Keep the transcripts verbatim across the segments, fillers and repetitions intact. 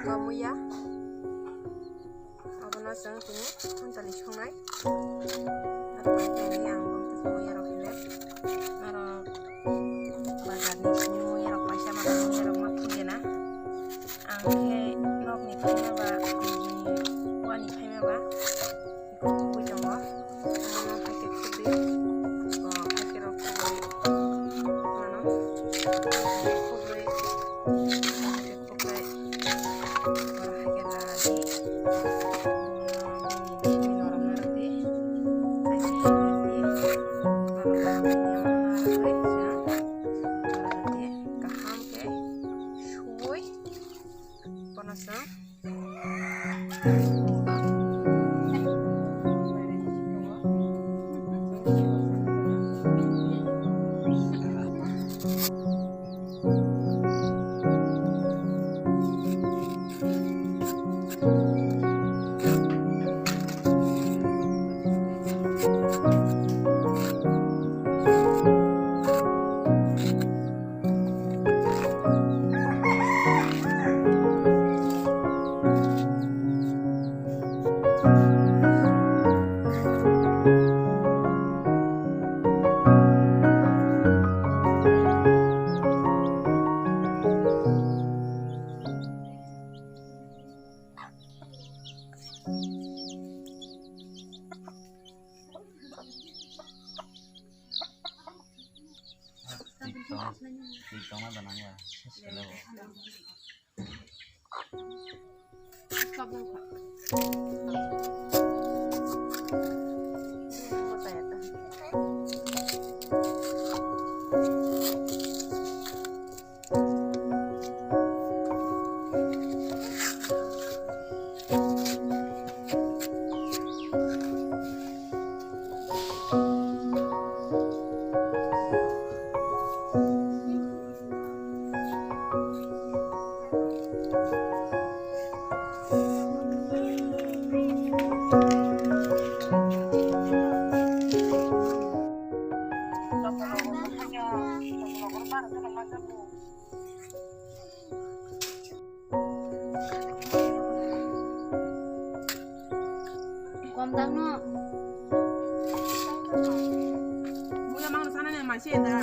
Kamuya. Abono chwng tini thansa ni songnai. Aro tini ang bumtwi muya rok hile. Aro bazar ni simi muya rok kaisa ma muya rok ma phugena. Ang khe nok ni phaima ba, nijini wa ni phaima ba. Kubui tongo. Ano haikhe khubui. O, haikhe rok khubui. Mano. Khubui. Haikhe khubui. Oro haikhe la di. Bono bini bini norok narwk di. Haikhe di. Norok narwk di. Norok di. Kaham khe sui. Bono chwng. Twi tong, twi tongma da nang ba. Kom dang no. Muya mang sana ne mai se da.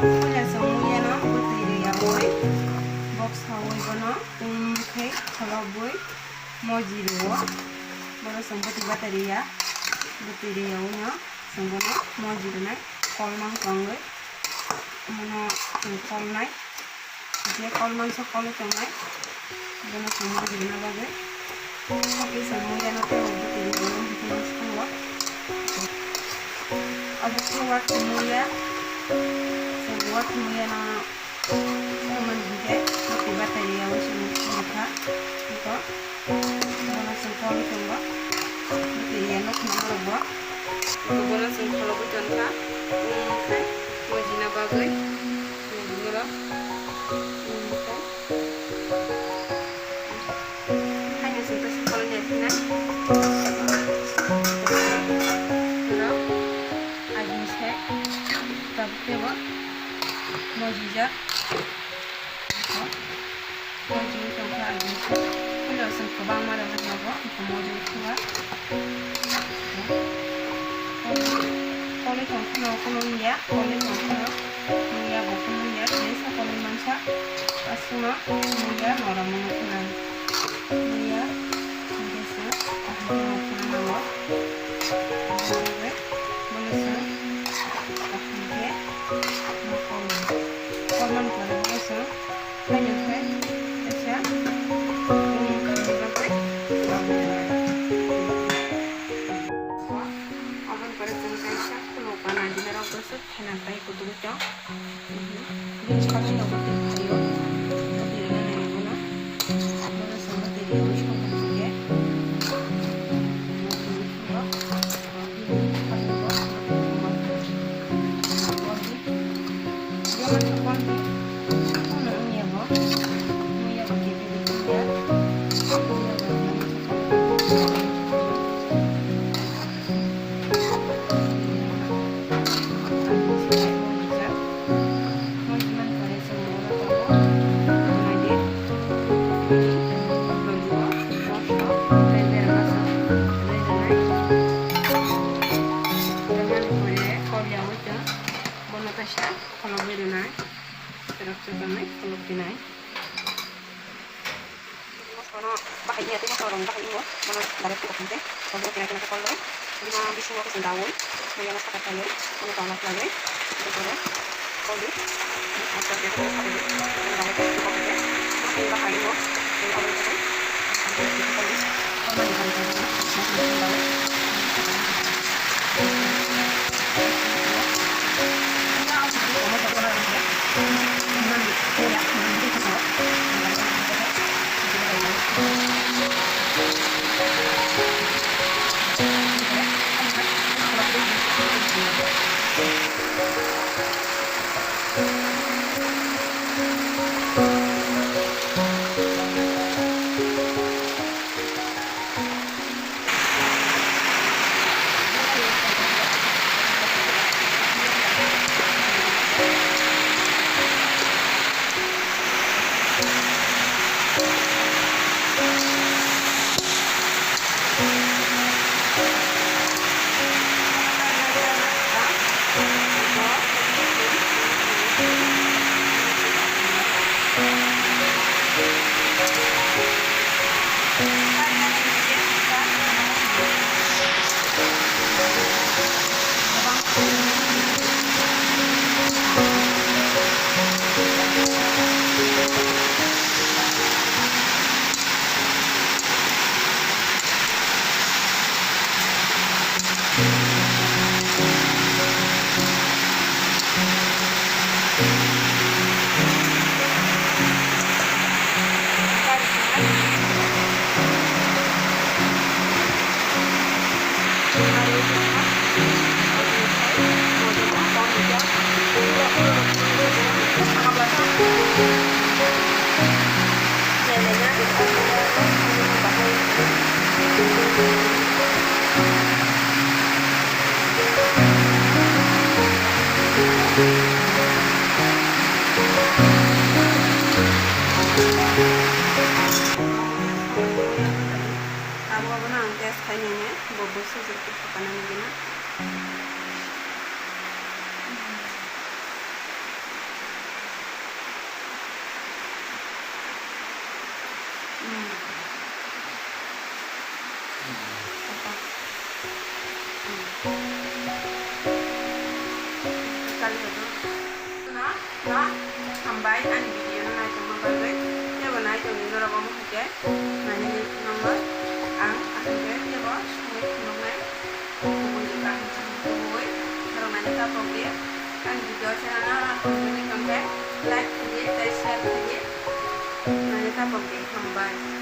Puila chwng muiyano bwtwi rwyaui boksaui bono um khe kholobwi moji rwo. Bono chwng bwtwi batai rwya, bwtwi rwyaui no chwng bono moji rwnai kolmang tongwi. Bono chwng kolnai. Je kol mansa kol tongnai. Bono chwng rwna bagwi. Hakhe chwng muiyano tei bo bwtwi rwui rwui thango. Abo khe watwi muiya. Chwng watwi muiyano tongmani hinkhe bwtwi Yawi chwng tongkha, iko bono chwng kol tongo. Bwtwi ya nok nang rok bo. Iko bono chwng kholobwi tongkha. Umkhe mojina bagwi. Umkhe. Haino chwng tei kholobwi ya thinai. Oro agini se tabuk tebo mojijak. Mojoli tongkha ang nukha. Puila chwng kwbangma rwgwi nogo, iko mojoli thua. Kolwi tongkhano, kolwi nungya, kolwi tongkhano nungya, bo phano nungya, tei sa kolwi mansa, aswkno nungya, noramo nukha nang. Nungya, hwnkhe chwng kaham khe nukna nango. Bono chwng kaham khe kolwi. Kolmani pore bono chwng Haino khe kaisa bumung khamni bagwi aboni pore chwng kaisa khulok gana dinarok bwswk khena tei kutung tong. Bini sakni nogo twi phaio. Twi rwna nai bono. Bono chwng twi rwui songkha khe. Bono kaisa kholobwi rwnai, rok chwkangwi kholobwi nai. Bono bahai ya, tei bono rong bahai ya, bono direct khe open khe, bono kena kena khe koloi, bini bisingo khe chwng daui, mui ano saka khlaiwi, bono tongna khlaiwi, bini pore koldi, aste aste khe saka di, bono daui khe open khe, bono bahai ya, bono open khe, Abo abono ang test khai nini, bo bwswk jora tei phapanani gwnang. Hambai ani video no naitongma bagwi, teibo naitongni norok omo hai khe nainani phunuknai ang, ahai khe teibo songwi phunuknai. Kubui kaham kaham kubui norok naina takhuk di. Ani video channel no hamjagwi tongkhe like khaidi tei share khaidi. Kok de hambai.